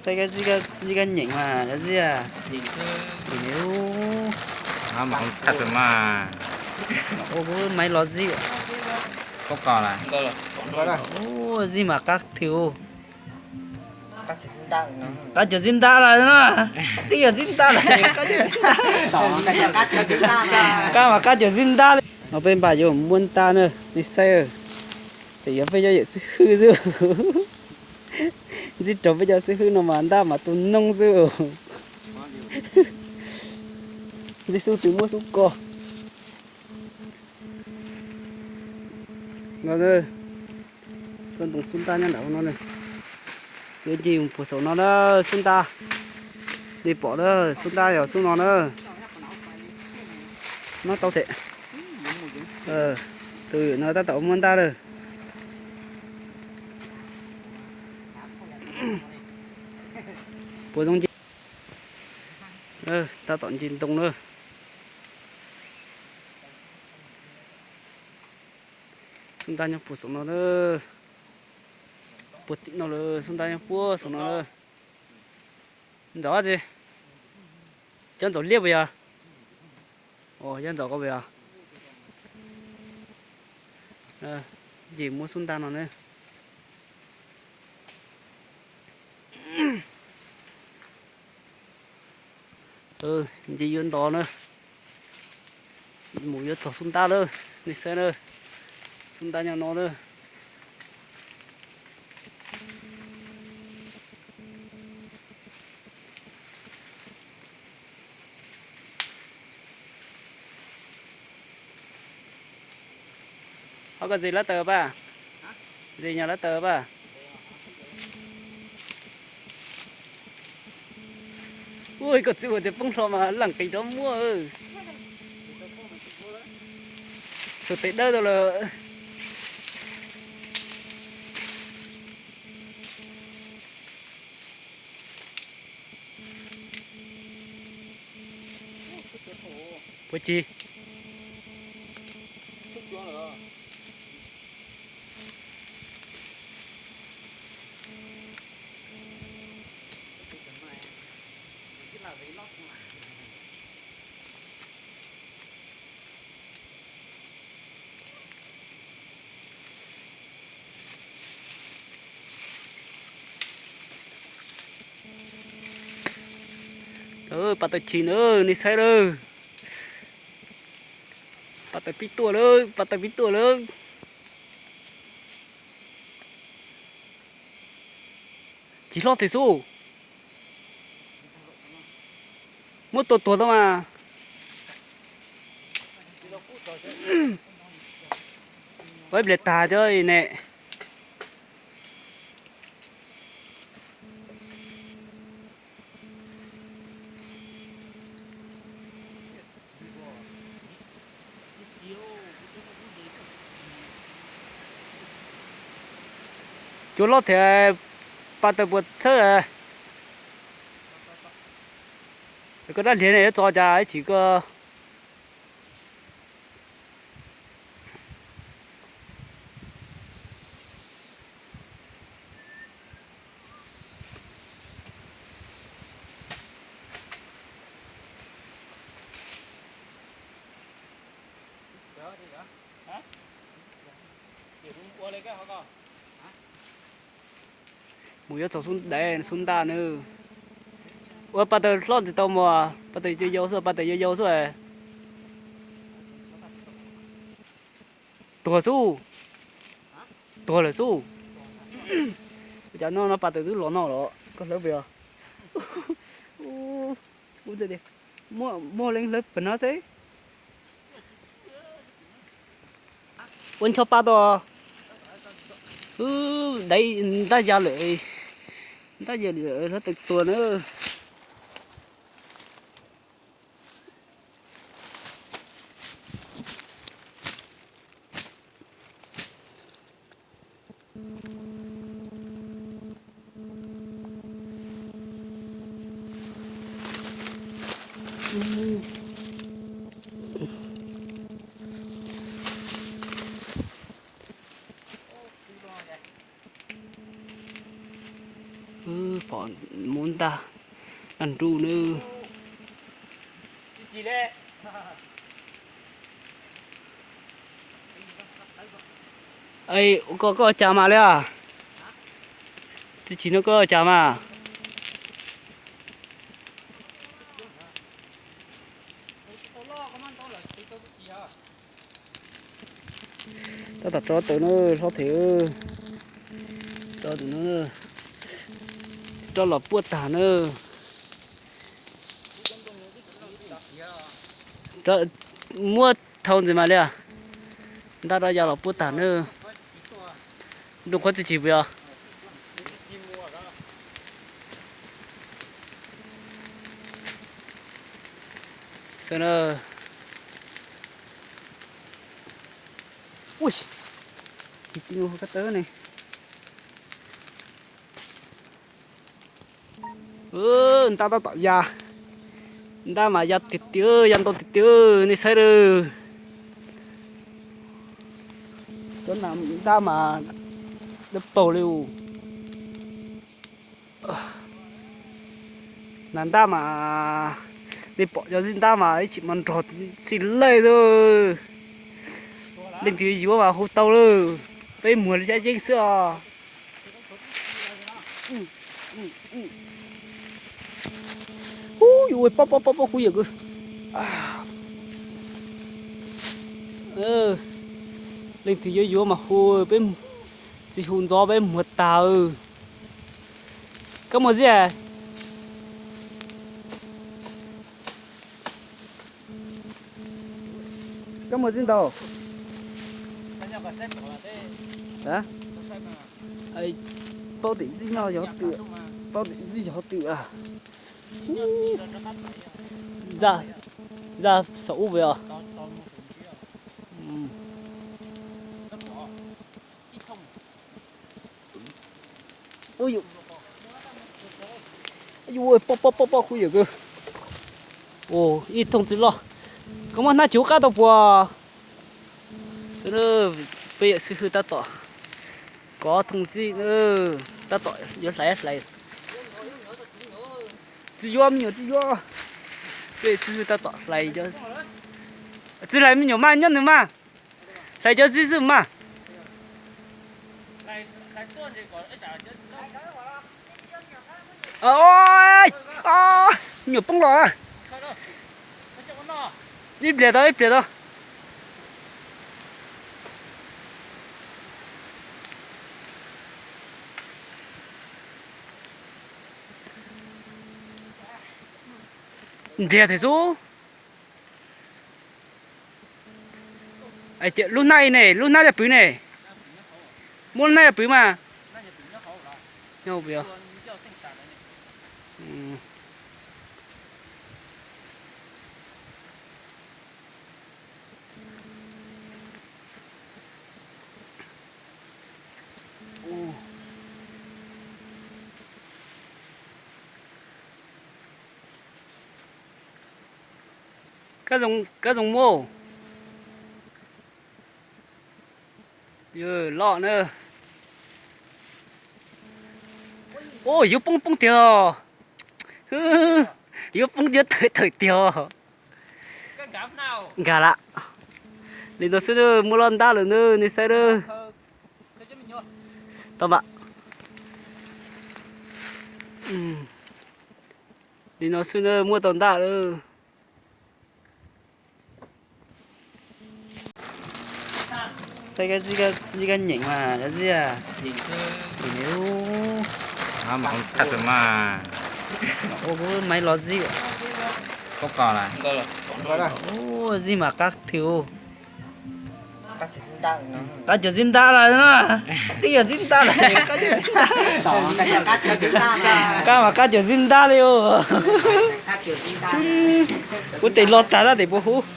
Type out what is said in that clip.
Koj zij koj nyeem mas koj zij. Ua kuv maiv los zij. Zij mas qab twg. Qab cov zib ntab los no. Twb yog zib ntab los, qab cov zib ntab. Qab mas qab cov zib ntab li. No peb npaj yuav muab ntab na, nej saib. Txawm yog peb cov yawm xib hwb xwb. Ntsib raug peb cov xib hwb no mas ntab mas tu noob xwb. Ntsib xub twg muab xub ko. No, tsob ntoo xub ntab nyob nram no na. Yuav nce mus puag saum no na, xub ntab. Nej pom na, xub ntab yog xub no na. Nyob tau thiab. Tus yawm no tab tom muab ntab lawm. Puas zoo nce. Tab tom nce ntoo na. Xub ntab nyob puag saum no na. Puag tim no lawm, xub ntab nyob puag saum no na. Ntxov tsi? Cov ntxaum liab puas yog? Cov ntxaum ko puas yog? Ces muab xub ntab no na. Nce yuav nto na. Mus yuav txog xub ntab lawm, nej saib na. Xub ntab nyob no na. Ho koj zes lab taws paj? Zes nyag lab taws paj? Ua koj txiv ua tias poob hlo mas leej qis rov muab. Xuas tes dawb tau lawm. Puas ci? Pas taws chim na, nej saib lawm. Pas taws pib tuaj lawm, pas taws pib tuaj lawm. Tsis hlob tiag xwb. Muab tua tuag tau mas. Ua ib pliag tag cov ne. Cua lob thiab, pas taws puas txhawb? Koj dab liag ne yuav tso cas ib chim koj. Mus yuav txog xub daiv xub ntaj na. Ua pas taws hlob ntxiv tau mas, pas taws yau yau xwb, pas taws yau yau xwb. Tuag xwb. Tuag lawm xwb. Ua cas no no pas taws twb los no los koj hlawv puas yog? Muaj leej hlawv pem no xwb. Ua ncho pa tau. Wb daiv ntab ya lawm, ntab ya lawm hlawv taws tuag na. Wb Pom muab ntaj ntaj nruj nawb. Koj, koj ua cas mas li a? Txiv chim no koj ua cas mas? Tab tom tso tawm na, hlob Them. Tso tawm no, rov los puaj tag na. Muab thau ntxiv mas li. Ntaj rov ya los puaj tag na. Nroo qhuav txiv chim puas yog? Xwb na. Ui, tsis ti ko taw ne. Ntaj tab tom ya. Ntaj mas ya tiag tiag, ya ntau tiag tiag, nej saib lawm. Cov ntaj mas dawb paug li. Nas ntaj mas, nej pom cov zib ntab mas ib chim mas nrog xij lawj xwb. Leej twg yuav mas hu tau lawm, peb muag li xyab yeeb xwb os. Ub, yuav pob pob pob pob kuv yawm kawg. Leej twg yuav yuav mas hu, peb tsis hu ntxov peb muag tag. Koj muag zib? Koj muag zib ntau? Paub tim zib nyob yog twm, paub tim zib yog twm a. Zaj, zaj saum ub puas yog? Ub, pob pob pob pob kuv yawm kawg. Ib thooj txiv loj, koj muab hnab tsis ua qab tau puas? Peb yawm xib hwb tab tom kov thooj zib, tab tom yuav hlais hlais. Tsis yuav me nyuam, tsis yuav. Peb yawm xib hwb tab tom hlais, tsis hlais me nyuam mas nyob nws mas. Hlais cov zib xwb mas. Me nyuam poob los. Ib pliag tau, ib pliag tau. Nriag thiab xwb. Lub hnab ne, lub hnab cov pwv ne. Muab lub hnab cov pwv mas. Kab zoo muab. Loj na. Ua yuav poob poob tiag. Yuav poob yuav tawm tawm tiag. Nkag lam. Li no xwb, muaj loj ntab lawm na, nej saib na. Tau mas. Li no xwb na, muaj tau ntab lawm. Saib zib kab nyeem mas, zib. Ua kuv maiv los zib. Zib mas qab twg. Qab cov zib ntab lawm no. Twb yog zib ntab lawm, qab cov zib ntab. Qab mas qab cov zib ntab li os. Kuv tes loj tag tab tes puas huv.